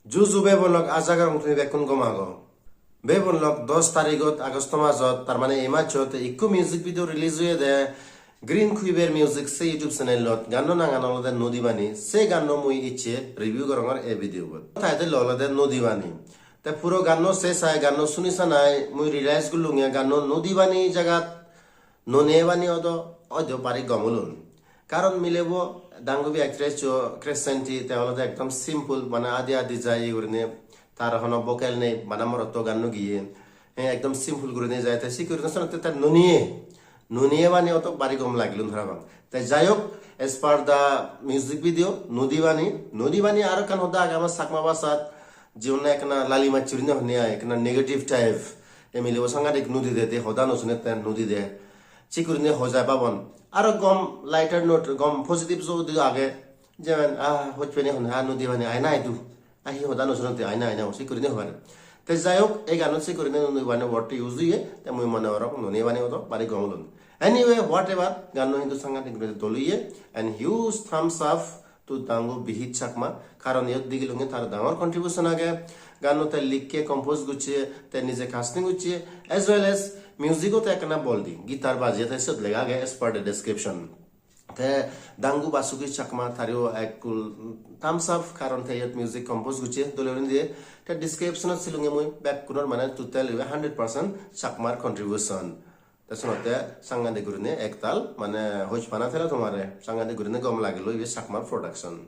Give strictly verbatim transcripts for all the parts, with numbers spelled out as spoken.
Ju ju bebonlok, aja gorong tumi bekkun gom ago. Bebonlok, dos tarigot Agosto majot, tar mane ei majot ikko music video release oyede Green Quiver Music se YouTube channelot. Ganno nangan olode Nodi Bani. Se ganno mui icche review gorongor ei video bot. Title olode Nodi Bani. Te puro ganno se sai, ganno suni sanai mui realize gulunge ganno Nodi Bani jagat Noniye Bani odo, oido bari gom olun. Karon milebo dangubi actress-o Crescenti, te olode ekdom simple, mane adi adi jai, iye gurinei, tar hono vocal nei, bana morotto ganno giye. He, ekdom simple gurinei jai, te sik gurinei sonotte te Noniye, Noniye Bani odo bari gom lagilun parapang. Te jai hok, as per the music video, Nodi Bani, Nodi Bani aro ekkan hoda age amar Chakma bhashat, jigun ekkena lali machchuri ne honne ai, ekkena negative type. Ei milebo sangadik nudi de, de hoda no sune te nudi de. Sik gurinei hoi jai babon. Aro gom lighter note, gom positive jodi age, jemon, ah, hojpeni hon, ah, Nodi Bani, ai nai du. Ah, hi hoda no sunot te, ai nai, ai nai, sik gurinei hoi pare. Te jai hok, ei ganot sik gurinei Nodi Bani word use oye, te mui mone gorong Noniye Bani odo bari gom olun. Anyway, whatever, ganno hintu sangadik guri dol oye, and huge thumbs up to Dangu Bihit Chakma, karon iyot digilunge tar dangor contribution age, ganno te likke, compose gocche, te nije casting gocche, as well as music-o te ekkena bol di, guitar bajiye, te siyot lega age as per the description. Te Dangu Basuki Chakma, tareyo ekko thumbs up, karon te iyot music compose gocche dole gurinei diye. Te description-ot silunge mui bekkunor mane total ibe hundred percent Chakmar contribution. Te senotte sangadik gurinei ektal mane hojpana thelo tomare, sangadik gurinei gom lagilo ibe Chakmar production.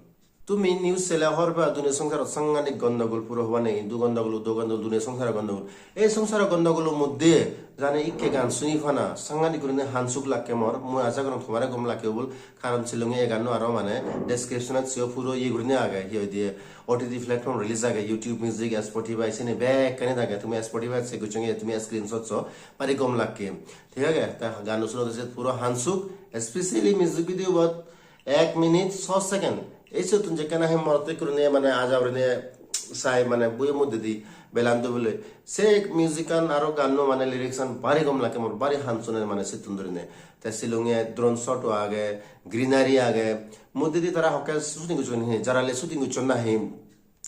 Tumi news sele hobor peba duniya songsarot sangadik gondogol, puro hoba nei, hintu gondogol, udo gondogol, duniya songsarot gondogol. Ei songsarot gondogolo moddhe jani ikke gan suni pana sangadik gurinei hansuk lakke mor. Mui aja gorong tomare gom lakke obol, karon silunge ei ganno aro mane description-ot siyo puro iye gurinei age, hi hoide, O T T platform release age, YouTube Music, Spotify, sini bekkani age. Tumi Spotify check gocchonge, tumi screenshot so, bari gom lakke. Thik age? Ta ganno sunode se puro hansuk, especially music video bot ek minute so second. Ei siyottun jekkene hi morot ekko gurinei mane aja gurinei sai mane buyo moddedi belan dubile. Se music-an aro ganno mane lyrics-an bari gom lakke mor, bari hansuner mane sittun durinei. Te silunge drone shot-o age, greenery age. Moddedi tara hokke shooting gocchon hi, jarale shooting gocchon nahi.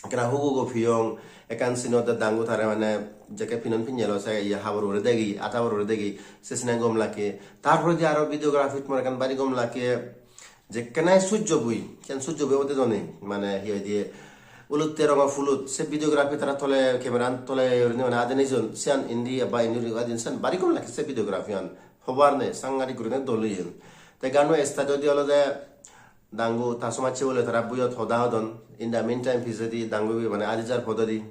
Ekkena hugo hugo piyong, ekkan scene-ot dangu tare mane jekke pinon pinne elo se iye habor ugure degi, at habor ugure degi, se scene-an gom lakke. Tar poredi aro videography-t mor ekkan bari gom lakke, jekkene sujjo bui, siyan sujjo bui obode doni, mane hi hoide, olotte rongo pulot, se videography tara tole, camera-an tole gurinei mane aden ejon, siyan indi ba indi guri aden, siyan bari gom lakke se videography-an, hobar nei, sangadik gurinei dol oyon. Te ganno start oide olode, dangu ta somajje bole tara buiyot hoda hodon. In the meantime, pijedi dangubi mane adi jar pododi.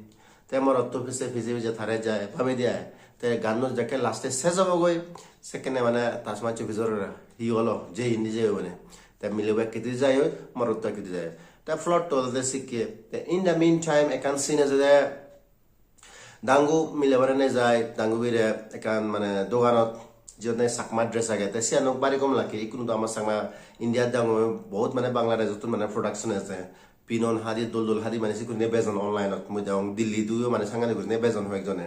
Te morotto pije pije pije tare jai, bhabedi ai. Te ganno jekke last-e sej obogoi, sekkene mane ta somajje pijor hi holo, je indi je mane. Te milebo ekkedi jai oi, morotto ekkedi jai. Te plot-to olode sikke. Te in the meantime, ekkan scene ejede, dangu milebore nejai, dangubire ekkan mane doganot, jiyot nahi Chakma dress age, te siyanok bari gom lakke. Ikkunu do ama Chakma India dangu, bahut mane Bangladesh-ottun mane production eje. Pinon hadi, dol dol hadi mane sikkune bejon online-ot. Mui degong Delhi-t-o mane sangadik gurinei bejon hoyek jone.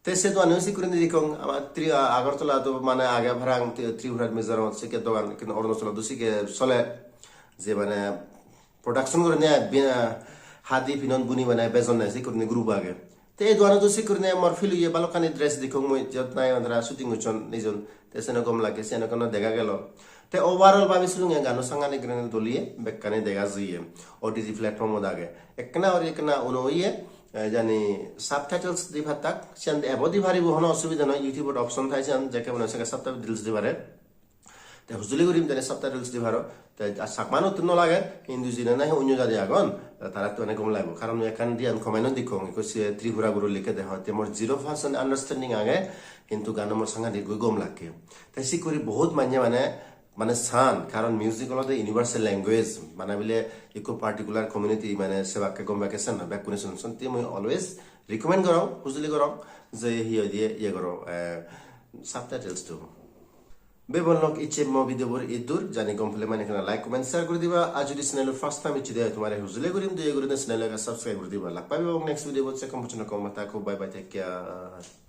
Te se doganano sikkune dekkong ama Tri-, Agartala-t-o mane age parang Tri-, Tripura, Mizoram-ot sikke dogan, kintu Arunachal-ot-o sikke sole. Je mane production gurinei ai bi-, hadi pinon buni banei bejonne, se gurinei group age. Te ei doganot do se gurinei mor feel oye, balokkani dress dekkong mui, jiyot nahi onara shooting gocchon nijon, te seno gom lage, siyan ekkan dega gelo. Te overall babi sulunge gano sangadik gurinei dol oye, bekkani dega jiye, O T T platform-ot age. Ekkena ori ekkena uno oye, eh, jani subtitles di pattak, siyan ebo di paribo, hono osubida noi, YouTube-ot option thai siyan, jekke mone sekke subtitles di pare. Te hujuli gurim jani subtitles di paro. Te ar Chakmanottun no lage, hintu jine nahi onyo jadi agon, tarattun mane gom lagibo. Karon mui ekkan diyan comment-o dekkong, ekko se Tripura guru likke de hoy. Te mor zero percent understanding age, hintu gano mor sangadik goi gom lakke. Te sik guri bahut manye mane, mane san, karon music olode universal language, mane bile ekko particular community mane sebakke gom bakke sen no, bekkune son son. Te mui always recommend gorong, hujuli gorong, je hi hoide iye goro, eh, subtitles do. Bebonlok, icche mo video bor iddur, jani gom pele mane ekkena like, comment, share guri diba. Ar jodi channel first time icche de tomare hujuli gurim, doye gurine channel ekka subscribe guri diba. Lak pebong next video bot, se kom puchuna kom mata ko, bye bye, take care.